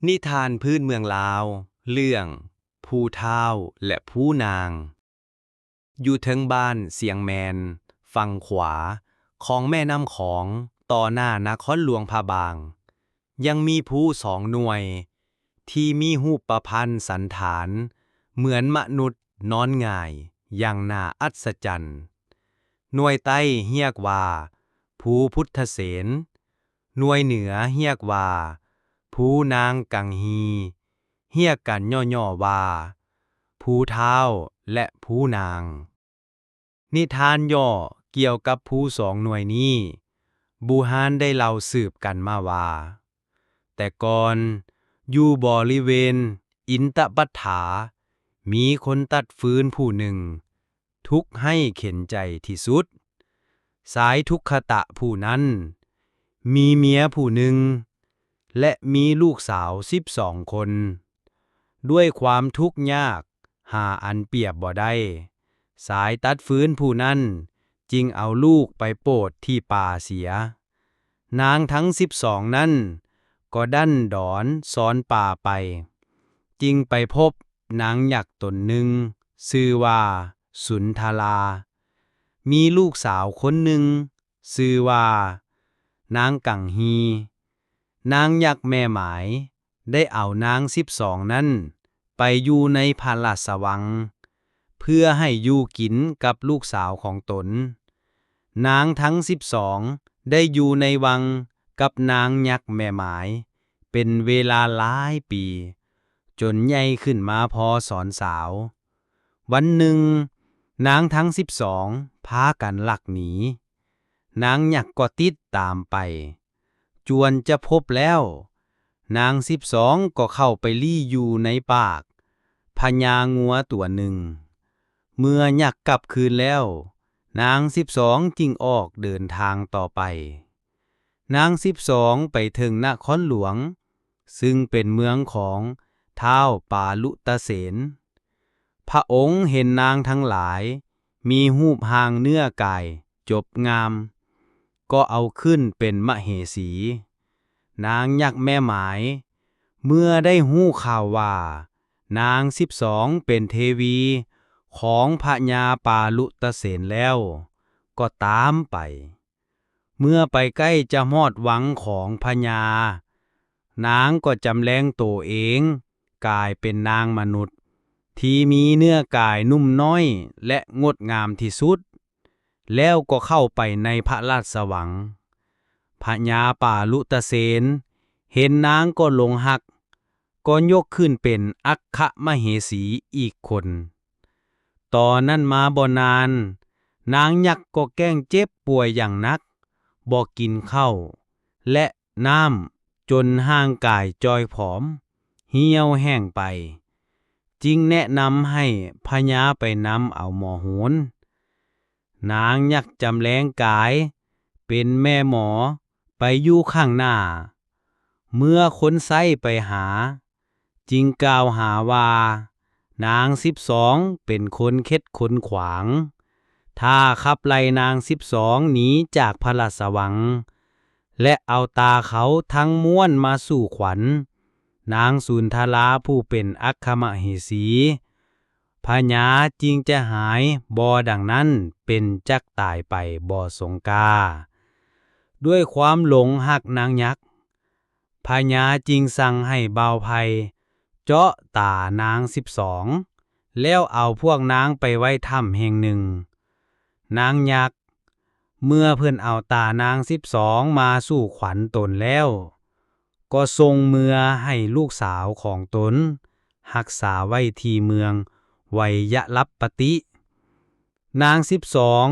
ນິທານພື້ນເມືອງລາວ ເລື່ອງ ພູທ້າວ ແລະ ພູນາງ. ຢູ່ເທິງບ້ານຊຽງແມນ ຝັ່ງຂວາຂອງແມ່ນ້ຳຂອງ ຕໍ່ໜ້ານະຄອນຫຼວງພະບາງ, ຍັງມີພູສອງໜ່ວຍ ທີ່ມີຮູບປະພັນສັນຖານເໝືອນມະນຸດນອນຫງາຍຢ່າງໜ້າອັດສະຈັນ. ໜ່ວຍໃຕ້ຮຽກວ່າພູພຸດທະເສນ, ໜ່ວຍເໜືອຮຽກວ່າພູນາງກັງຮີ, ຮຽກກັນຫຍໍ້ໆວ່າ ພູທ້າວ ແລະ ພູນາງ. ນິທານຫຍໍ້ກ່ຽວກັບພູສອງໜ່ວຍນີ້ ບູຮານໄດ້ເລົ່າສືບກັນມາວ່າ, ແຕ່ກ່ອນ ຢູ່ບໍລິເວນອິນຕະປັດຖາ ມີຄົນຕັດຟືນຜູ້ໜຶ່ງ ທຸກໄຮ້ເຂັນໃຈທີ່ສຸດ. ຊາຍທຸກຂະຕະຜູ້ນັ້ນ ມີເມຍຜູ້ໜຶ່ງ ແລະ ມີລູກສາວສິບສອງຄົນ. ດ້ວຍຄວາມທຸກຍາກຫາອັນປຽບບໍ່ໄດ້, ຊາຍຕັດຟືນຜູ້ນັ້ນຈຶ່ງເອົາລູກໄປໂປດທີ່ປ່າເສຍ. ນາງທັງສິບສອງນັ້ນກໍດັນດອນຊອນປ່າໄປ, ຈຶ່ງໄປພົບນາງຍັກຕົນໜຶ່ງ ຊື່ວ່າສຸນທະລາ, ມີລູກສາວຄົນໜຶ່ງ ຊື່ວ່ານາງກັງຮີ. ນາງຍັກແມ່ໝາຍໄດ້ເອົານາງສິບສອງນັ້ນໄປຢູ່ໃນພະລາຊະວັງ ເພື່ອໃຫ້ຢູ່ກິນກັບລູກສາວຂອງຕົນ. ນາງທັງສິບສອງໄດ້ຢູ່ໃນວັງກັບນາງຍັກແມ່ໝາຍເປັນເວລາຫຼາຍປີ, ຈົນໃຫຍ່ຂຶ້ນມາພໍສອນສາວ. ວັນໜຶ່ງ, ນາງທັງສິບສອງພາກັນລັກໜີ. ນາງຍັກກໍຕິດຕາມໄປ. ຈວນຈະພົບແລ້ວ, ນາງສິບສອງກໍເຂົ້າໄປລີ້ຢູ່ໃນປາກພະຍາງົວຕົວໜຶ່ງ. ເມື່ອຍັກກັບຄືນແລ້ວ, ນາງສິບສອງຈຶ່ງອອກເດີນທາງຕໍ່ໄປ. ນາງສິບສອງໄປເຖິງນະຄອນຫຼວງ, ຊຶ່ງເປັນເມືອງຂອງທ້າວປາລຸຕະເສນ. ພະອົງເຫັນນາງທັງຫຼາຍມີຮູບຮ່າງເນື້ອກາຍຈົບງາມ, ກໍເອົາຂຶ້ນເປັນມະເຫສີ. ນາງຍັກແມ່ໝາຍ ເມື່ອໄດ້ຮູ້ຂ່າວວ່ານາງສິບສອງເປັນເທວີຂອງພະຍາປາລຸຕະເສນແລ້ວ, ກໍຕາມໄປ. ເມື່ອໄປໃກ້ຈະຮອດວັງຂອງພະຍາ, ນາງກໍຈຳແລງໂຕເອງກາຍເປັນນາງມະນຸດ ທີ່ມີເນື້ອກາຍໜຸ່ມນ້ອຍ ແລະ ງົດງາມທີ່ສຸດ, ແລ້ວກໍເຂົ້າໄປໃນພະລາຊະວັງ. ພະຍາປາລຸຕະເສນເຫັນນາງກໍຫຼົງຮັກ, ກໍຍົກຂຶ້ນເປັນອັກຄະມະເຫສີອີກຄົນ. ຕໍ່ນັ້ນມາບໍ່ນານ, ນາງຍັກກໍແກ້ງເຈັບປ່ວຍຢ່າງໜັກ, ບໍ່ກິນເຂົ້າ ແລະ ນ້ຳ, ຈົນຮ່າງກາຍຈ່ອຍຜອມ, ຫ່ຽວແຫ້ງໄປ, ຈຶ່ງແນະນຳໃຫ້ພະຍາໄປນຳເອົາໝໍໂຫນ. ນາງຍັກຈຳແລງກາຍເປັນແມ່ໝໍໄປຢູ່ຂ້າງໜ້າ. ເມື່ອຄົນໃຊ້ໄປຫາ, ຈຶ່ງກ່າວຫາວ່ານາງສິບສອງເປັນຄົນເຄັດຄົນຂວາງ, ຖ້າຂັບໄລ່ນາງສິບສອງໜີຈາກພະລາຊະວັງ ແລະ ເອົາຕາເຂົາທັງມ້ວນມາສູ່ຂວັນນາງສຸນທະລາຜູ້ເປັນອັກຄະມະເຫສີ, ພະຍາຈຶ່ງຈະຫາຍບໍ່ດັ່ງນັ້ນເປັນຈັກຕາຍໄປບໍ່ສົງກາ. ດ້ວຍຄວາມຫຼົງຮັກນາງຍັກ, ພະຍາຈຶ່ງສັ່ງໃຫ້ບ່າວໄພເຈາະຕານາງສິບສອງ ແລ້ວເອົາພວກນາງໄປໄວ້ຖ້ຳແຫ່ງໜຶ່ງ. ນາງຍັກ ເມື່ອເພິ່ນເອົາຕານາງສິບສອງມາສູ່ຂວັນຕົນແລ້ວ, ກໍສົ່ງເມືອໃຫ້ລູກສາວຂອງຕົນຮັກສາໄວ້ທີ່ເມືອງໄວຍະລັບປະຕິ. ນາງສິບສອງ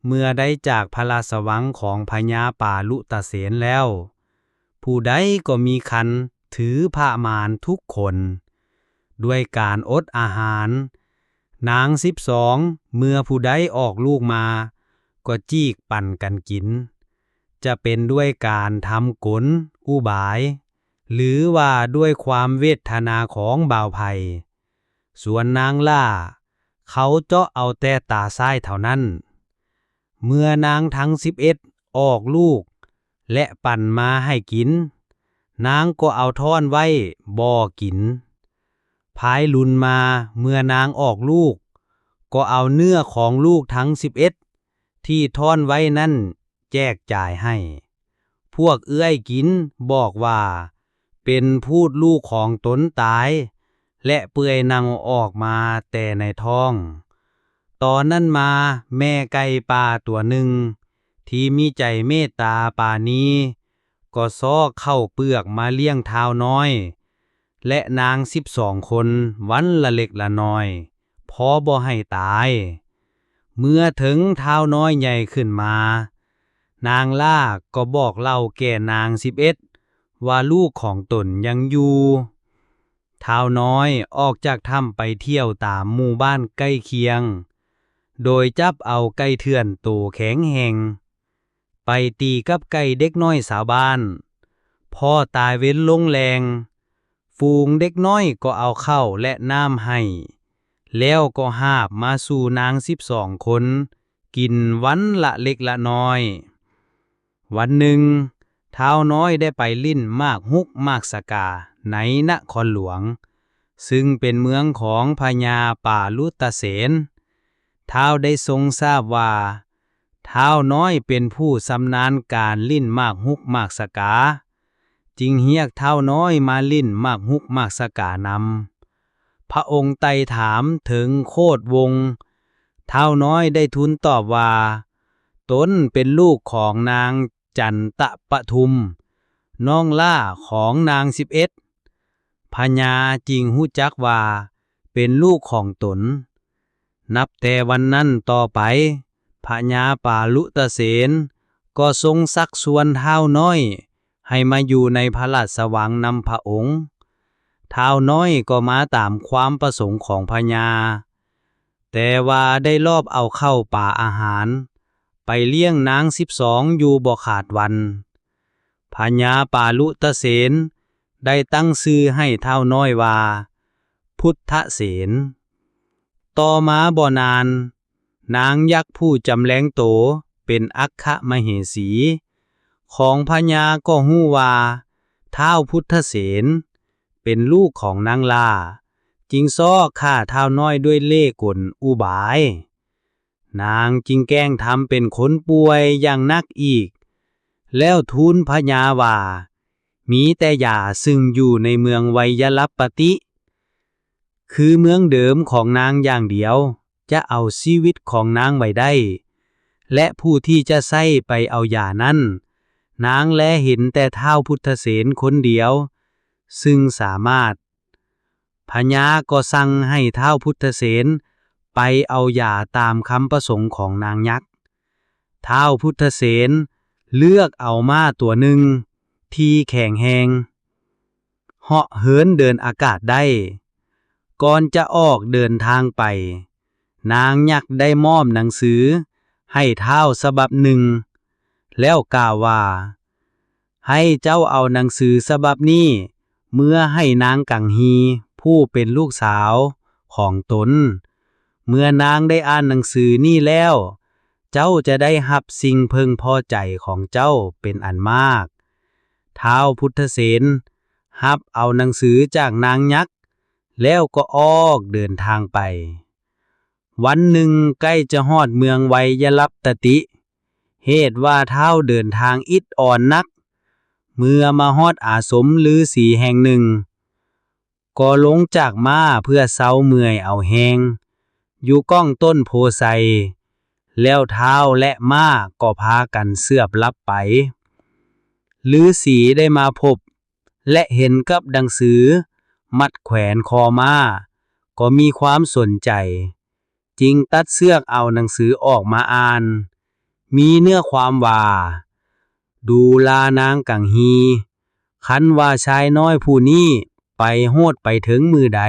ເມື່ອໄດ້ຈາກພະລາຊະວັງຂອງພະຍາປາລຸຕະເສນແລ້ວ, ຜູ້ໃດກໍມີຄັນຖືພະມານທຸກຄົນ. ດ້ວຍການອົດອາຫານ, ນາງສິບສອງເມື່ອຜູ້ໃດອອກລູກມາ ກໍຈີກປັນກັນກິນ. ຈະເປັນດ້ວຍການທຳກົນອຸບາຍ ຫຼືວ່າດ້ວຍຄວາມເວດທະນາຂອງບ່າວໄພ. ສ່ວນນາງຫຼ້າ ເຂົາເຈາະເອົາແຕ່ຕາຊ້າຍເທົ່ານັ້ນ. ເມື່ອນາງທັງສິບເອັດອອກລູກ ແລະ ປັນມາໃຫ້ກິນ, ນາງກໍເອົາທ້ອນໄວ້ບໍ່ກິນ. ພາຍລຸນມາເມື່ອນາງອອກລູກ ກໍເອົາເນື້ອຂອງລູກທັງສິບເອັດທີ່ທ້ອນໄວ້ນັ້ນແຈກຈ່າຍໃຫ້. ພວກເອື້ອຍກິນບອກວ່າເປັນພູດລູກຂອງຕົນຕາຍ ແລະ ເປື່ອຍເນົ່າອອກມາແຕ່ໃນທ້ອງ. ຕອນນັ້ນມາແມ່ໄກ່ປ່າຕົວໜຶ່ງທີ່ມີໃຈເມດຕາປານີ ກໍຊອກເຂົ້າເປືອກມາລ້ຽງທ້າວນ້ອຍ ແລະ ນາງສິບສອງຄົນວັນລະເລັກລະນ້ອຍ ພໍບໍ່ໃຫ້ຕາຍ. ເມື່ອເຖິງທ້າວນ້ອຍໃຫຍ່ຂຶ້ນມາ ນາງລ່າກໍບອກເລົ່າແກ່ນາງສິບເອັດວ່າລູກຂອງຕົນຍັງຢູ່. ທ້າວນ້ອຍອອກຈາກຖ້ຳໄປທ່ຽວຕາມໝູ່ບ້ານໃກ້ຄຽງ ໂດຍຈັບເອົາໄກ່ເຖື່ອນໂຕແຂງແຮງ ໄປຕີກັບໄກ່ເດັກນ້ອຍຊາວບ້ານ. ພໍຕາຍເວັນລົງແລງ ຝູງເດັກນ້ອຍກໍເອົາເຂົ້າ ແລະ ນ້ຳໃຫ້ ແລ້ວກໍຫາບມາສູ່ນາງສິບສອງຄົນກິນວັນລະເລັກລະນ້ອຍ. ວັນໜຶ່ງ ທ້າວນ້ອຍໄດ້ໄປຫຼິ້ນໝາກຮຸກໝາກສະກາໃນນະຄອນຫຼວງ ຊຶ່ງເປັນເມືອງຂອງພະຍາປາລຸຕະເສນ. ທ້າວໄດ້ຊົງຊາບວ່າ ທ້າວນ້ອຍເປັນຜູ້ຊຳນານການຫຼິ້ນໝາກຮຸກໝາກສະກາ ຈຶ່ງຮຽກທ້າວນ້ອຍມາຫຼິ້ນໝາກຮຸກໝາກສະການຳ. ພະອົງໄຕ່ຖາມເຖິງໂຄດວົງ. ທ້າວນ້ອຍໄດ້ທູນຕອບວ່າ ຕົນເປັນລູກຂອງນາງຈັນຕະປະທຸມ ນ້ອງຫຼ້າຂອງນາງສິບເອັດ. ພະຍາຈຶ່ງຮູ້ຈັກວ່າເປັນລູກຂອງຕົນ. ນັບແຕ່ວັນນັ້ນຕໍ່ໄປ ພະຍາປາລຸຕະເສນກໍຊົງຊັກຊວນທ້າວນ້ອຍໃຫ້ມາຢູ່ໃນພະລາຊະວັງນຳພະອົງ. ທ້າວນ້ອຍກໍມາຕາມຄວາມປະສົງຂອງພະຍາ ແຕ່ວ່າໄດ້ລອບເອົາເຂົ້າປາອາຫານໄປລ້ຽງນາງສິບສອງຢູ່ບໍ່ຂາດວັນ. ພະຍາປາລຸຕະເສນໄດ້ຕັ້ງຊື່ໃຫ້ທ້າວນ້ອຍວ່າ ພຸດທະເສນ. ຕໍ່ມາບໍ່ນານ ນາງຍັກຜູ້ຈຳແລງໂຕເປັນອັກຄະມະເຫສີຂອງພະຍາກໍຮູ້ວ່າທ້າວພຸດທະເສນເປັນລູກຂອງນາງຫຼ້າ ຈຶ່ງຊອກຂ້າທ້າວນ້ອຍດ້ວຍເລ່ກົນອຸບາຍ. ນາງຈຶ່ງແກ້ງທຳເປັນຄົນປ່ວຍຢ່າງໜັກອີກ ແລ້ວທູນພະຍາວ່າ ມີແຕ່ຢາຊຶ່ງຢູ່ໃນເມືອງໄວຍະລັບປະຕິ ຄືເມືອງເດີມຂອງນາງຢ່າງດຽວ ຈະເອົາຊີວິດຂອງນາງໄວ້ໄດ້ ແລະ ຜູ້ທີ່ຈະໃຊ້ໄປເອົາຢານັ້ນ ນາງແລເຫັນແຕ່ທ້າວພຸດທະເສນຄົນດຽວ ຊຶ່ງສາມາດ. ພະຍາກໍສັ່ງໃຫ້ທ້າວພຸດທະເສນໄປເອົາຢາຕາມຄຳປະສົງຂອງນາງຍັກ. ທ້າວພຸດທະເສນເລືອກເອົາມ້າຕົວໜຶ່ງທີ່ແຂງແຮງ ເຫາະເຫີນເດີນອາກາດໄດ້. ກ່ອນຈະອອກເດີນທາງໄປ ນາງຍັກໄດ້ມອບໜັງສືໃຫ້ທ້າວສະບັບໜຶ່ງ ແລ້ວກ່າວວ່າ ໃຫ້ເຈົ້າເອົາໜັງສືສະບັບນີ້ເມືອໃຫ້ນາງກັງຮີ ຜູ້ເປັນລູກສາວຂອງຕົນ. ເມື່ອນາງໄດ້ອ່ານໜັງສືນີ້ແລ້ວ ເຈົ້າຈະໄດ້ຮັບສິ່ງເພິ່ງພໍໃຈຂອງເຈົ້າເປັນອັນມາກ. ທ້າວພຸດທະເສນຮັບເອົາໜັງສືຈາກນາງຍັກ ແລ້ວກໍອອກເດີນທາງໄປ. ວັນໜຶ່ງໃກ້ຈະຮອດເມືອງໄວຍະລັບຕະຕິ ເຫດວ່າທ້າວເດີນທາງອິດອອນໜັກ ເມື່ອມາຮອດອາສົມລືສີແຫ່ງໜຶ່ງ ກໍລົງຈາກມ້າເພື່ອເຊົາເມື່ອຍເອົາແຮງ ຢູ່ກ້ອງຕົ້ນໂພໄຊ ແລ້ວທ້າວ ແລະ ມ້າກໍພາກັນເຊື່ອບຫຼັບໄປ. ລືສີໄດ້ມາພົບ ແລະ ເຫັນກັບໜັງສືມັດແຂວນຄໍມ້າ ກໍມີຄວາມສົນໃຈ ຈຶ່ງຕັດເຊືອກເອົາໜັງສືອອກມາອ່ານ. ມີເນື້ອຄວາມວ່າ ດູລານາງກັງຮີ ຄັນວ່າຊາຍນ້ອຍຜູ້ນີ້ໄປໂຮດໄປເຖິງມື້ໃດ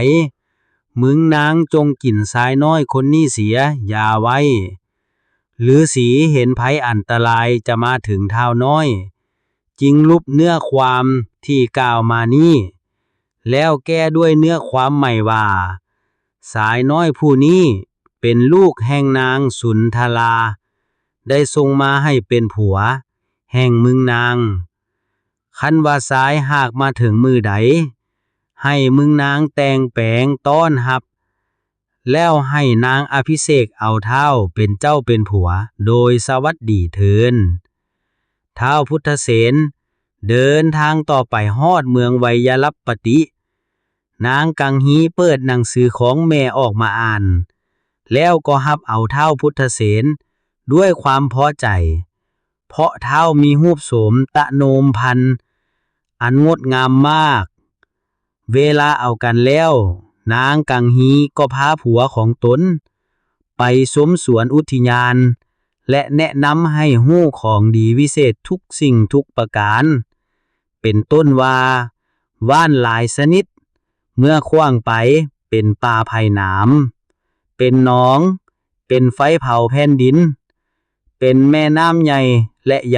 ມຶງນາງຈົ່ງກິນຊາຍນ້ອຍຄົນນີ້ເສຍຢ່າໄວ້. ລືສີເຫັນໄພອັນຕະລາຍຈະມາເຖິງທ້າວນ້ອຍ ຈຶ່ງຫຼຸບເນື້ອຄວາມທີ່ກ່າວມານີ້ ແລ້ວແກ້ດ້ວຍເນື້ອຄວາມໃໝ່ວ່າ ຊາຍນ້ອຍຜູ້ນີ້ເປັນລູກແຫ່ງນາງສຸນທະລາ ໄດ້ສົ່ງມາໃຫ້ເປັນຜົວແຫ່ງມຶງນາງ. ຄັນວ່າຊາຍຫາກມາເຖິງມື້ໃດ, ໃຫ້ມຶງນາງແຕ່ງແປງຕ້ອນຮັບ, ແລ້ວໃຫ້ນາງອະພິເສກເອົາທ້າວເປັນເຈົ້າເປັນຜົວໂດຍສະຫວັດດີເທີນ." ທ້າວພຸດທະເສນເດີນທາງຕໍ່ໄປຮອດເມືອງໄວຍາລັບປະຕິ. ນາງກັງຮີເປີດໜັງສືຂອງແມ່ອອກມາອ່ານ, ແລ້ວກໍຮັບເອົາທ້າວພຸດທະເສນດ້ວຍຄວາມພໍໃຈ, ເພາະທ້າວມີຮູບໂສມຕະໂນມພັນອັນງົດງາມມາກ. ເວລາເອົາກັນແລ້ວ, ນາງກັງຮີກໍພາຜົວຂອງຕົນໄປຊົມສວນອຸທິຍານ ແລະ ແນະນຳໃຫ້ຮູ້ຂອງດີວິເສດທຸກສິ່ງທຸກປະການ, ເປັນຕົ້ນວ່າ ຫວ່ານຫຼາຍຊະນິດ ເມື່ອຂວ້າງໄປເປັນປ່າໄຜ່ໜາມ, ເປັນໜອງ, ເປັນໄຟເຜົາແຜ່ນດິນ, ເປັນແມ່ນ້ຳໃຫຍ່ ແລະ ຢ